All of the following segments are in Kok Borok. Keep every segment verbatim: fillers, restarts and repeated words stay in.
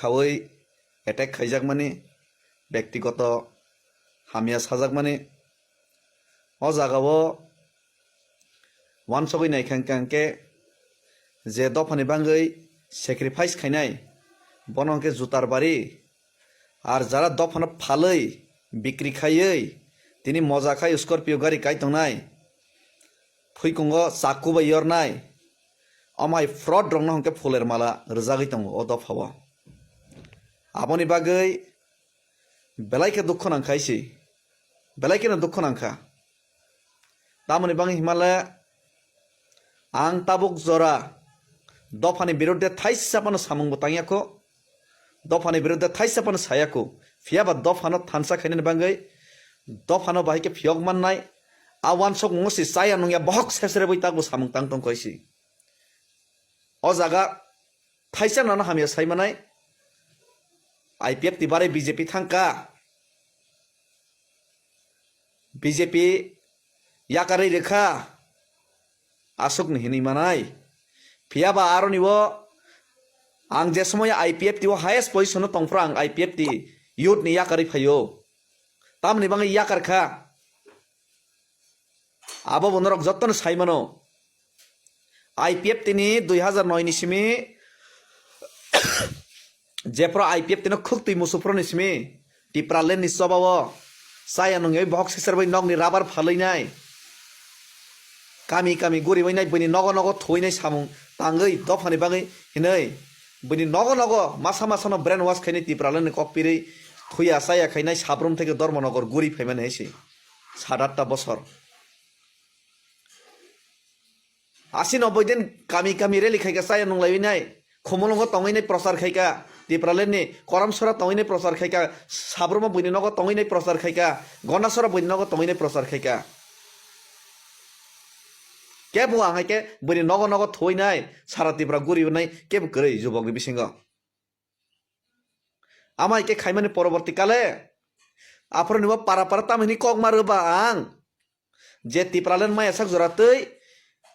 Saui attack khaijakmani, bektigoto hamya sajakmani, o jagao uansugui naikha hwnkhe je dophani bagwi sacrifice khainai, bono hwnkhe jutar bari, ar jara dophano phalwi bikri khaiwi tini moja khai Scorpio gari kai tongnai, phuikungo chaku bai yornai, omo hai fraud rokno hwnkhe phuler mala rwjagwi tongo o dophao. Aboni bagwi belai khe dukhu nangkha isi, belai kheno dukhu nangkha. Tamoni bagwi himale ang tabuk jora dophani biruddhe thaisa phano samung bo tangya kho, dophani biruddhe thaisa phano saya kho, phiya ba dophano thansa khainani bagwi, dophano bahai khe phiyok mannai, a uansukmung si chaya nungya bohok sesrebwi takbo samung tang tong kho isi. O jaga thaisa nano hamya sai manai, I P F T ni barai B J P thangkha, B J P yakarwi rwkha, aswkni hinwi manai. Phiya ba aroni o ang je somoy I P F T o highest position o tongphuru ang I P F T youth ni yakarwi phaio. Tamoni bagwi yakar kha. Abo bo norok jotono sai mano. I P F T ni dui hazar noi ni simi, jephru I P F T no khuk twi musuphru ni simi, Tipraland ni choba o chaya nungwi bohok sesar bai nokni rubber phalwi nai, kami kami guriwi nai, buini nogo nogo thuwi nai samung tangwi dophani bagwi hinwi, buini nogo nogo masa masa no brain wash khainai, Tipraland ni kok pirwi thuya chaya khainai, Sabrum theke Dharmanagar guri phaimani hai se. Sat atta bosor. Asi nobboi din kami kami rally khaika chaya nunglaiwi nai. Khumulwngo tongwi nai prochar khaika. Tipraland ni Koramsora tongwi nai prochar khaika. Sabruma buini nogo tongwi nai prochar khaika. Gondasora buini nogo tongwi nai prochar khaika. Kebo ang hai khe buini nogo nogo thuwi nai. Sara Tipra guri nai kebo kwrwi jubokni bisingo. Ama hai khe khaimani poroborti kale. Aphuru ni bo para para tamhini kok ma rwba ang. Je Tipraland maya sak jora twi,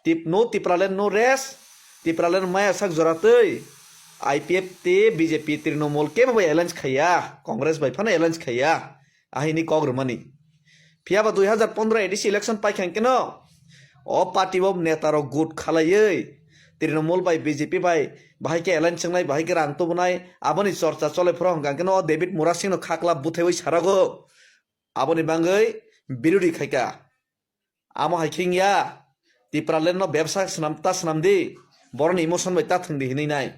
tip-, no Tipraland no rest, Tipraland maya sak jora twi, I P F T, B J P, Trinamool kebo bai alliance khaiya, Congress bai phano alliance khaiya, ahini kok rwmani. Phiya ba dui hazar pondro A D C election paikha hwnkhe no, o party bo neta rok good khalaiwi, Trinamool bai B J P bai bahai khe alliance wngnai, bahai khe rang tubunai, aboni chorcha chole phuru hwnkha hwnkhe no o David Murasing no khakla bwthaiwi sarago. Aboni bagwi birodi khaika. Amo hai khe wngya, Tipraland no bebsa swnam ta swnam di, boroni emotion bai ta thwng di hinwi nai.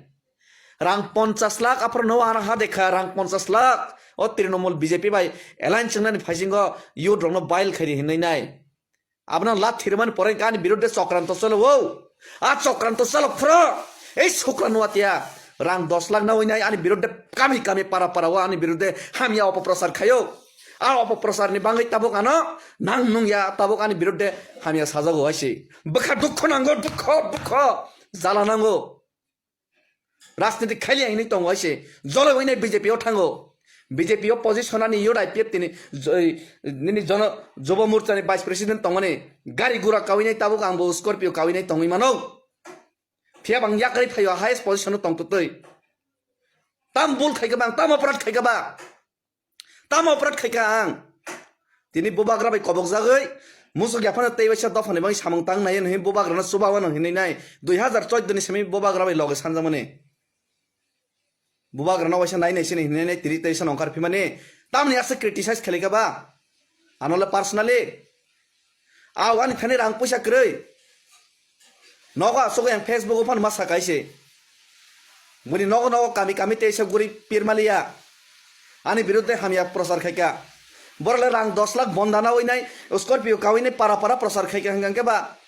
Rang ponchas lakh aphuru no ano ha dekha, rang ponchas lakh. O Trinamool B J P bai alliance wngnani phaisingo youth rokno bail khaidi hinwi nai. Abono lat thirmani pore ani biruddhe chokranto cholo o. A chokranto chalo phro. Ei sukra nuatia. Rang dos lakh nawi nai ani biruddhe kami kami para para o ani biruddhe hamya opoprochar khaio. A opoprocharni bagwi tabuk ano nang nungya tabuk ani biruddhe hamya sajago hai se. Bwkha dukho nango, dukho, dukho. Jala nango. Rajniti khailiya hinwi tongo hai se. Joloi wai nai B J P o thango. B J P o position ani youth I P F T ni jo-, nini jono, Jobo Morcha ni vice president tongmani. Gari gura kawi nai tabuk ang bo Scorpio kawi nai tongwi mano. Phiya bang yakarwi phaio highest position o tongtwtwi. Tam bul khaikha bang, tam oporad khaikha ba. Tamo oporad khaikha ang. Tini bubagra bai kobok jagwi, musuk yaphano tei waisa dophani bagwi samung tang nai hinwi bubagrano chubawa nang hinwi nai. Dui hazar choudo ni simi bubagra bai loge sanjakmani. Bubagrano waisa nai nai sini hinwi nai tiri tei sano ongkhar phimani. Tamni asa criticize khlaikha ba. Ano le personally. Aw, ani thani rang puisa kwrwi. Nogo asugwi ang Facebook o phano ma sakaise. Buni nogo nogo kami kami teisa guri pirmaliya. Ani biruddhe hamya prochar khaika. Borok le rang dos lakh bonda nawi nai, Scorpio kawi nai para para prochar khaika hwnkha hwnkhe ba.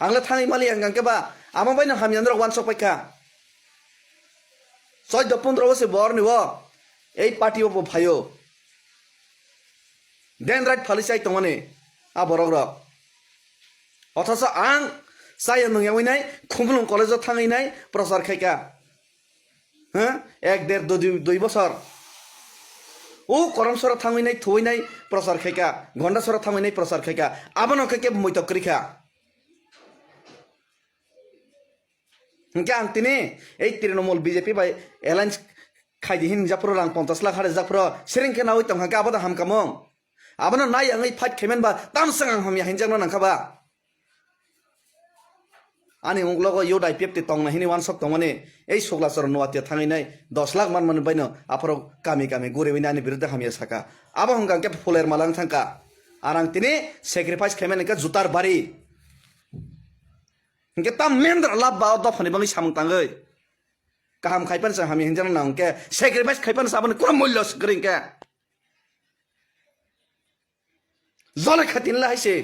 Ang le thangwi maliya hwnkha hwnkhe ba. Amo bai no hamya norok wansok paikha. Choudo pondro bosor borni o ei party o bo phaio. Dendrite phalwi chai tongmani a borok rok. Othocho ang chaya nungyawi nai, Khumulwng college o thangwi nai prochar khaika. Ha? Ek der dui, dui bosor. O Koramsora thangwi nai, thuwi nai prochar khaika. Gondasora thangwi nai prochar khaika. Abono khe kebo muitok kwrwi kha. Hwnkhe ang tini ei Trinamool B J P bai alliance khaidi hin japhuru rang ponchash lakh hare japhuru siring khe nawi tongkha khe abo da hamkamung. Abono nai ang ei fight khaiman ba tamsang ang hamya hinjakno nangkha ba. Ani unglogo youth I P F T tongna hini wansok tongmani ei Suklachor Noatia thangwi nai dos lakh manmani baino aphuru kami kami guriwi nai ani biruddhe hamya saka. Abo hwnkha khe phuler malang thangkha. Arang tini sacrifice khaimani khe jutar bari. Hwnkhe tam mendra lab ba o dophani bagwi samung tangwi. Kaham khaipan sa hamya hinjana nang hwnkhe sacrifice khaipan sa aboni kono mulya swkring khe. Jole khatin la hai se.